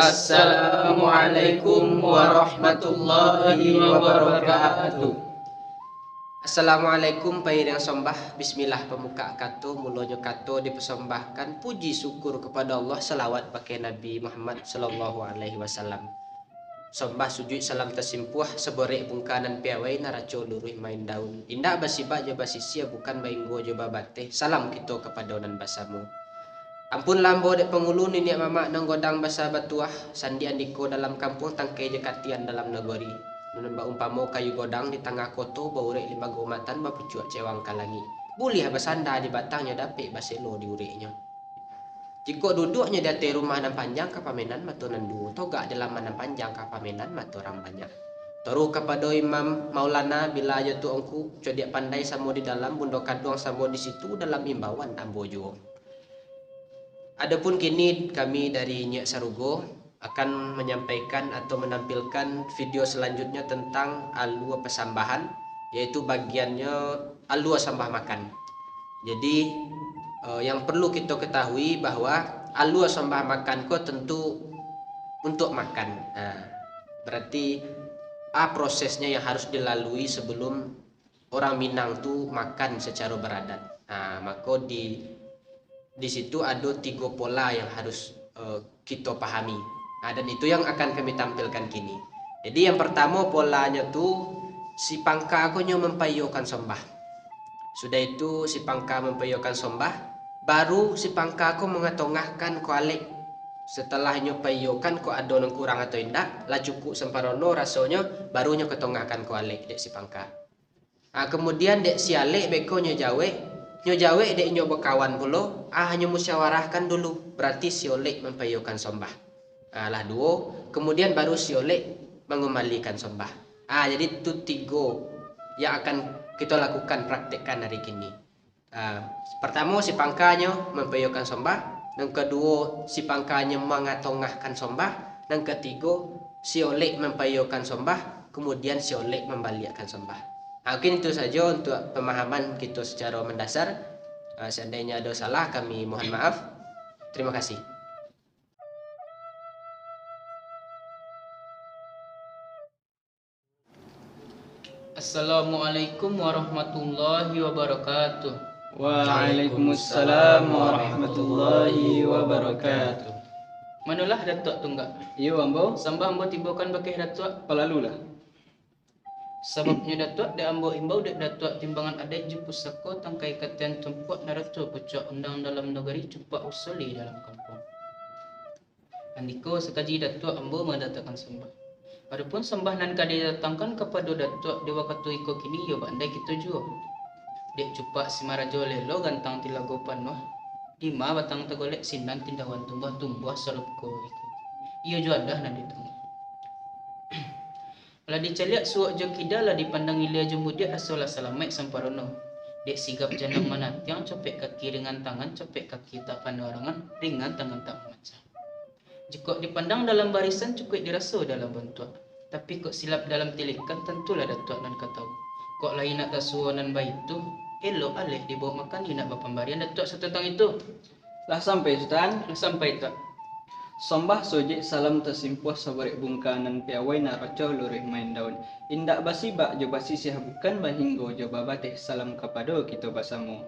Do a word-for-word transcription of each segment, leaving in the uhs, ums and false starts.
Assalamualaikum warahmatullahi wabarakatuh. Assalamualaikum, pairiang sombah. Bismillah pamukak kato, mulonyo kato dipasombahkan puji syukur kapado Allah, salawat bakeh Nabi Muhammad sallallahu alaihi wasallam. Sombah sujuik salam tasimpuah, saborek bungka nan piawai, naraco luruih main daun. Indak basibak jo basisiah, bukan bainggo jo babateh, salam kito kapado nan basamo. Ampunlah ambo dek pangulu, niniak mamak nan godang basa batuah, sandi andiko dalam kampuang, tangkai jo katian dalam nagori. Nan baumpamo kayu godang di tangah koto, baurek lima gaumatan, bapucuak cewang ka langik. Buliah basanda di batangnyo, dapek baselo di ureknyo. Jikok duduaknyo di ateh rumah nan panjang, kapamenan mato nan duo, togak di laman nan panjang, kapamenan mato urang banyak. Toru kapado Imam Maulana, bila jo Tuangku, codiak pandai samo di dalam, bundo kaduang samo di situ, dalam imbauan ambo juo. Adopun kini kami dari Nyiak Sarugo akan manyampaikan atau manampilkan video salanjutnyo tantang alua pasambahan, yaitu bagiannyo alua sambah makan. Jadi, eh, yang perlu kito ketahui bahwa alua sambah makan ko tentu untuk makan. Nah, berarti a prosesnya yang harus dilalui sebelum orang Minang tu makan secara beradat. Nah, mako di, di situ ado tigo pola yang harus, eh, kito pahami. Nah, dan itu yang akan kami tampilkan kini. Jadi, yang pertamo polanyo tu, si pangka ko nyo mampaiyokan sombah. Sudah itu, si pangka mampaiyokan sombah, baru si pangka ko mangatongahkan ko alek. Setelah inyo paiyokan ko ado nan kurang atau indak, lah cukup samparono rasonyo, baru nyo katongahkan ko alek dek si pangka. Ah, kamudian dek si alek beko nyo jawek, nyo jawek dek inyo bakawan pulo, ah, nyo musyawarahkan dulu, berarti si olek mampaiyokan sombah. Ah, lah duo, kamudian baru si olek mangumbalikan sombah. Ah, jadi tu tigo yang akan kito lakukan, praktekkan hari kini. Ah, partamo, si pangka nyo mampaiyokan sombah, nan kaduo, si pangka nyo mangatongahkan sombah, nan katigo, si olek mampaiyokan sombah, kamudian si olek mambaliakkan sombah. Ah, mungkin itu sajo untuk pemahaman kito secara mendasar. Ah, seandainya ado salah, kami mohon maaf. Terima kasih. Assalamualaikum warahmatullahi wabarakatuh. Waalaikumsalam warahmatullahi wabarakatuh. Manolah Datuak Tunggak? Iyo, ambo. Sambah ambo tibokan bakeh Datuak. Palalulah. Sababnyo Datuak, dek ambo imbau dek Datuak timbangan adaik jo pusako, tangkai katian tumpuak, naraco pucuak undang dalam nagari, cupak usoli dalam kampuang. Andiko sakaji Datuak, ambo mandatangkan sambah. Adopun sambah nan ka didatangkan kapado Datuak di wakatu iko kini, iyo bak andai kito juo. Dek cupak si marajo lelo, gantang tilago panuah, dima batang tagolek, sinan tindawan tumbuah-tumbuah saruko iko. Iyo juadah nan di tangah. Lah dicaliak suok jo kida, lah dipandang ilia jo mudiak, raso lah salamaik samparono. Dek sigap janang manantiang, copek kaki ringan tangan, copek kaki tak pandang orangan, ringan tangan tak mamacah. Jikok dipandang dalam barisan, cukuik diraso dalam bantuak. Tapi kok silap dalam tilikan, tantulah Datuak nan ka tahu. Kok lai nak tasuo nan baitu, elok alek dibao makan, indak bapambarian Datuak satantang itu. Lah sampai, Sutan? Lah sampai, Tuak. Sambah sojek salam tasimpuah, sabarek bungka nan piawai, naraco luruih main daun. Indak basibak jo basisiah, bukan bahinggo jo babateh, salam kapado kito basamo.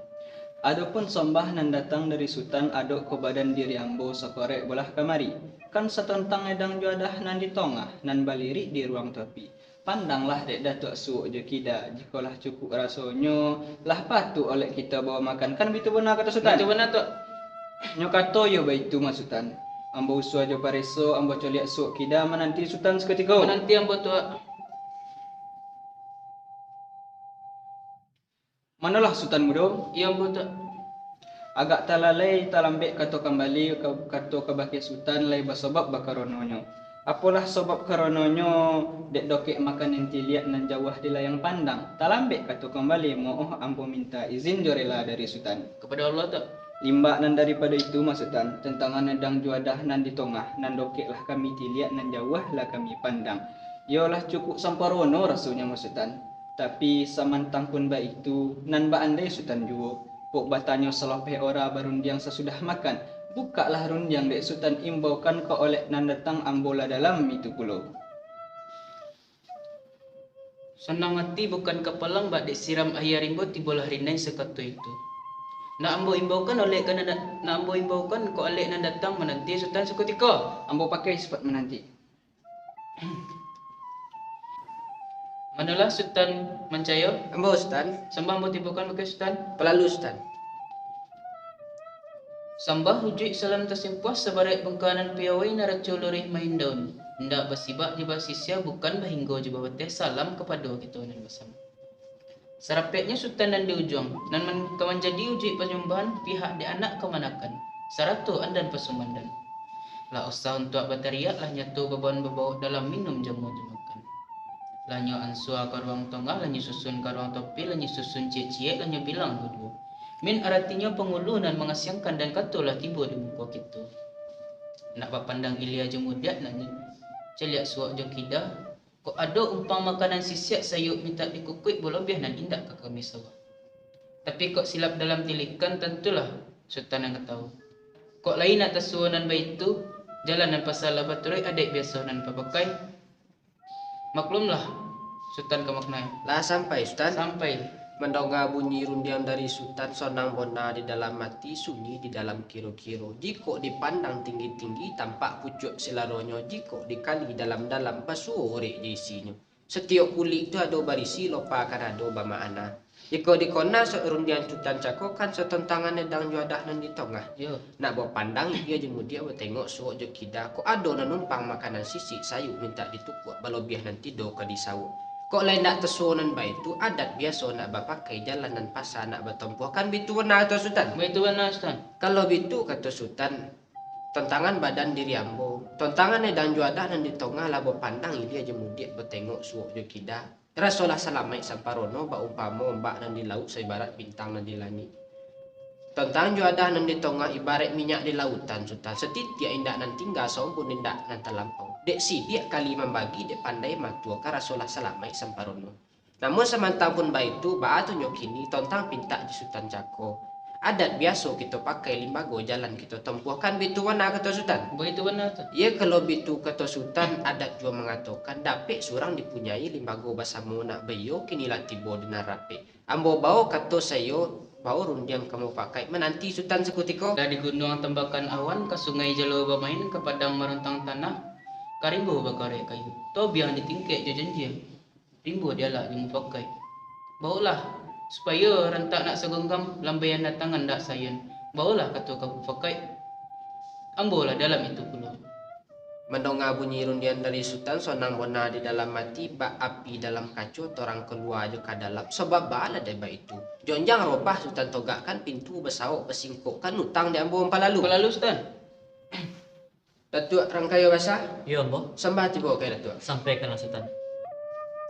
Adopun sambah nan datang dari Sutan, adok ko badan diri ambo, sakorek bolah kamari. Kan satantang edang juadah nan di tongah, nan balirik di ruang tapi. Pandanglah dek Datuak suok jo kida, jikolah cukuik rasonyo, lah patuik olek kito bao makan. Kan bitu bana kato Sutan? Bitu bana, Tuak. Nyo kato iyo baitu mah, Sutan. Ambo usua jo pareso, ambo caliak suok kida, mananti Sutan sakutiko. Mananti ambo, Tuak. Manolah Sutan Mudo? Iyo, ambo tu. Agak talalai talambek kato kambali, ka-, kato kabake Sutan, lai basabab bakarononyo. Apolah sabab karononyo, dek dokek makan nan tiliak nan jauah di layang pandang. Talambek kato kambali, mooh ambo minta izin jo rela dari Sutan. Kapado Allah tu. Limbak nan daripado itu, mah Sutan, tantangan nan dang juadah nan di tongah, nan dokek lah kami tiliak, nan jauah lah kami pandang. Iyolah cukuik samparono rasonyo, mah Sutan. Tapi, samantang pun baitu, nan baandai Sutan juo, kok batanyo salapeh ora barundiang sasudah makan, Bukaklah rundiang dek Sutan imbaukan ka olek nan datang, ambo lah dalam itu pulo. Sanang ati bukan kapalang, bak dek siram aia rimbo tibolah rinai sakato itu. Nak ambo imbaukan olek ka nan da-, nak ambo imbaukan ka olek nan datang mananti Sutan sakutiko. Ambo pakai sifat mananti. Manolah Sutan mancayo? Ambo, Sutan. Sambah ambo tibokan bakeh Sutan. Palalu, Sutan. Sambah ujuik salam tasimpuah, sabarek bangka nan piawai, naraco luruih main daun. Indak basibak jo basisia, bukan bahinggo jo babateh, salam kapado kito nan basamo. Sarapeknyo Sutan nan di ujuang, nan man-, ka manjadi ujuik panyambahan pihak dek anak kamanakan, sarato andan pasumandan. Lah usah untuak batariak, lah nyato babaun babawok dalam minum jamu jo makan. Lah nyo ansua ka ruang tongah, lah nyo susun ka ruang topi, lah nyo susun ciek-ciek, lah nyo bilang duo-duo. Min aratinyo pangulu nan mangasiangkan, dan kato lah tibo di muko kito. Nak bapandang ilia jo mudiak, nak nyo caliak suok jo kida, Kok ado umpang makanan sisiak sayuak mintak dikukuik, bolobiah nan indak ka kami sawah. Tapi kok silap dalam tilikan, tantulah Sutan nan ka tahu. Kok lai nak tasuo nan baitu, jalan nan pasa lah baturuik, adaik biaso nan bapakai. Maklumlah, Sutan ka maknai. Lah sampai, Sutan? Sampai. Mandonga bunyi rundiang dari Sutan, sonang bona di dalam ati, sunyi di dalam kiro-kiro. Jikok dipandang tinggi-tinggi, tampak pucuak silaronyo. Jikok dikali dalam-dalam, basuo orek jo isinyo. Satiok kulik tu ado barisi, lopa kan ado bamakana. Jikok dikona sa-, rundiang Sutan cako, kan satantangan edang juadah nan di tongah. Yo. Nak bapandang ilia jo mudiak, batengok suok jo kida, kok ado nan numpang makanan sisiak sayuak mintak ditukuak, balobiah nan tido ka disawok. Kok lai ndak tasuo nan baitu, adat biaso nak bapakai, jalan nan pasa nak batampuah, kan bitu bana kato Sutan? Baitu bana, Sutan. Kalau bitu kato Sutan, tantangan badan diri ambo, tantangan edang juadah nan di tongah, lah bapandang ilia jo mudiak, batengok suok jo kida. Rasolah salamaik samparono, baumpamo ombak nan di lauik, saibarat bintang nan di langik. Tantang juadah nan di tongah, ibarat minyak di lautan, Sutan. Satitiak indak nan tingga, saumpun indak nan talampau. Dek sidiak kali mambagi, dek pandai matuakan, rasolah salamaik samparono. Namun samantang pun baitu, baa tu nyo kini, tantang pintak di Sutan cako. Adat biaso kito pakai, limbago jalan kito tampuah, kan bitu bana kato Sutan? Baitu bana tu. Iyo, kalau bitu kato Sutan, adat juo mangatokan, dapek surang dipunyai, limbago basamo nak baiyo, kini lah tibo di nan rapek. Ambo bao kato saiyo, bao rundiang ka mupakaik, mananti Sutan sakutiko. Lah di gunuang tambakan awan, ka sungai jalo bamain, ka padang marontang tanah, ka rimbo bakarek kayu. Tobiang ditingkek jo janjiang. Rimbo dialak jo mupakaik. Baolah, supayo rantak nak saganggam, lambaian datangan dak saian. Baolah kato ka mupakaik. Ambo lah dalam itu pulo. Mandonga bunyi rundiang dari Sutan, sonang bona di dalam ati, bak api dalam kaco, torang kalua jo ka dalam. Sabab baa lah dek baitu. Jonjang robah Sutan togakkan, pintu basawok basingkokkan, utang di ambo ampalalu. Ampalalu, Sutan. Datuak Rangkayo Basa? Iyo, ambo. Sambah tibo ka Datuak. Sampaikanlah, Sutan.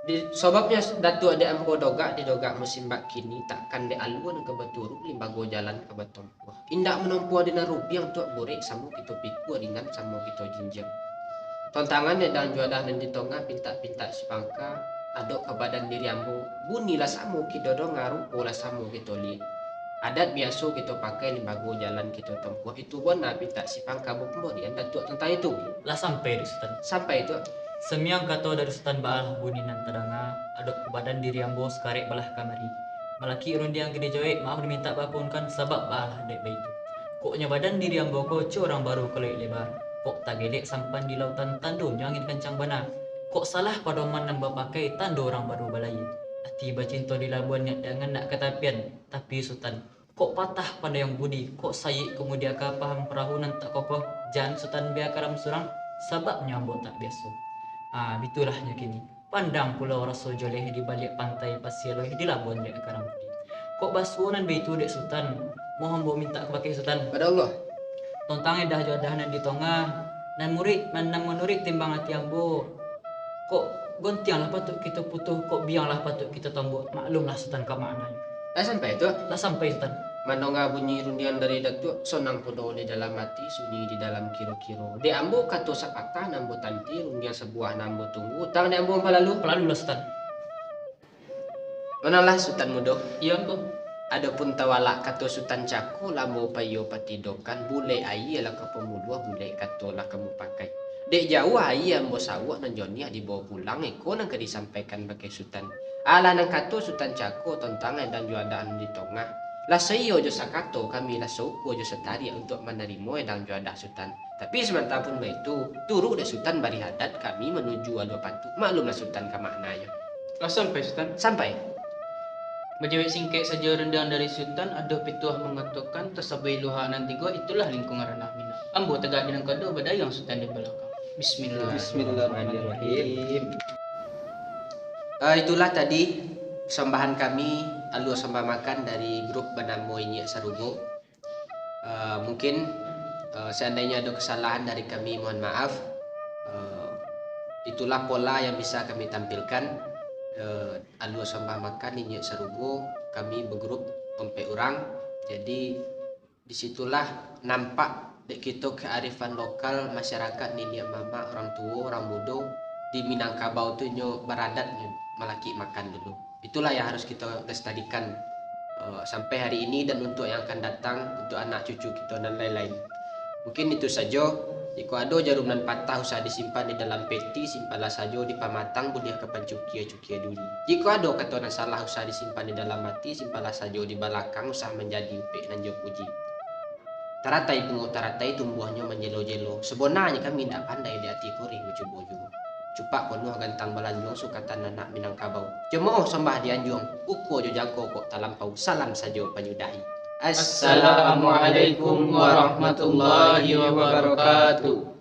Di, sababnyo Datuak dek ambo dogak, didogak musim bak kini, takkan dek alua nan ka baturuik, limbago jalan ka batampuah. Indak manompuah di nan rubiang, tuak burek samo kito pikua, ringan samo kito jinjiang. Tantangan edang juadah nan di tongah, pintak-pintak sipangka, adok ka badan diri ambo, buni lah samo kito donga, rupo lah samo kito liek. Adat biaso kito pakai, limbago jalan kito tampuah, itu bona pintak sipangka, bapambarian Datuak tantang itu. Lah sampai, Datuak Sutan? Sampai, Tuak. Samiang kato dari Sutan, baalah bunyi nan tadanga, adok ka badan diri ambo sakarek balah kamari. Malakik rundiang gede jawek, maaf dimintak baampun kan, sabab baalah dek baitu. Koknyo badan diri ambo ko, co urang baru kaluik lebar. Kok tagelek sampan di lautan, tandonyo angin kancang bana. Kok salah padoman nan bapakai, tando urang baru balayia. Ati bacinto di labuan, niat dangan nak ka tapian, tapi Sutan. Kok patah pandayang budi, kok sayik kamudiaka, paham parahu nan tak kokoh, jan Sutan bia karam surang, sababnyo ambo tak biaso. Ah, bitulah nyo kini. Pandang pulo raso joleh, di baliak pantai Pasia Loih, di labuan dek Karam Budi. Kok basuo nan baitu dek Sutan, mohon ambo mintak kabakeh Sutan. Pado Allah. Tontang edah jo adah nan di tongah, nan murik, nan, nan manurik timbang ati ambo. Kok gontiang lah patuik kito putuih, kok biang lah patuik kito tambuak, maklumlah Sutan ka maknanyo. Lah sampai tu? Lah sampai, Sutan. Mandonga bunyi rundiang dari Datuak, sonang pulo di dalam ati, sunyi di dalam kiro-kiro. Dek ambo kato sapatah nan ambo tanti, rundiang sabuah nan ambo tunggu, utang dek ambo ampalalu. Ampalalulah, Sutan. Manolah Sutan Mudo. Iyo, Ambo. Adopun tawalak kato Sutan Cako lah ambo paiyo patidokan, bulek aia lah ka pambuluah, bulek kato lah ka mupakai. Dek jauah aia ambo sawuak nan joniah dibawo pulang, iko nan ka disampaikan bakeh Sutan. Alah nan kato Sutan Cako tantang edang juadah nan di tongah. Lah saiyo jo sakato kami lah saukua jo satariak untuak manarimo edang juadah Sutan. Tapi samantapun baitu, turuik dek Sutan barih adat kami manuju alua patuik. Maklumlah Sutan ka maknanyo. Lah sampai, Sutan? Sampai. Bajawek singkek sajo randang dari Sutan, ado pituah mangatokan, tasabuik luha nan tigo, itulah lingkungan ranah Minang. Ambo tagak di nan kado, badayuang Sutan di balakang. Bismillah. Bismillahirrahmanirrahim. Eh, itulah tadi persembahan kami, alua sambah makan dari grup banamo Inyiak Sarugo. Eh, mungkin, eh, seandainya ada kesalahan dari kami, mohon maaf. Eh, itulah pola yang bisa kami tampilkan. Eh, alua sambah makan Inyiak Sarugo, kami begrup ompek urang. Jadi, di situlah nampak dek kito kearifan lokal masyarakat niniak mamak, urang tuo, urang mudo di Minangkabau tu nyo baradat nyo malakik makan dulu. Itulah yang harus kito lestarikan, eh, sampai hari ini dan untuk yang akan datang, untuk anak cucu kito dan lain-lain. Mungkin itu sajo. Jikok ado jarum nan patah, usah disimpan di dalam peti, simpanlah sajo di pamatang, buliah ka pancukia-cukia duri. Jikok ado kato nan salah, usah disimpan di dalam ati, simpanlah sajo di balakang, usah manjadi upek nan jo puji. Taratai bungo taratai, tumbuahnyo manjelo-jelo. Sabonanyo kami indak pandai, di ati kurih bacubo juo. Cupak ponuah gantang balanjuang, sukatan anak Minangkabau. Jamaoh sambah dianjuang, ukua jo jangko kok talampau, salam sajo panyudahi. Assalamualaikum warahmatullahi wabarakatuh.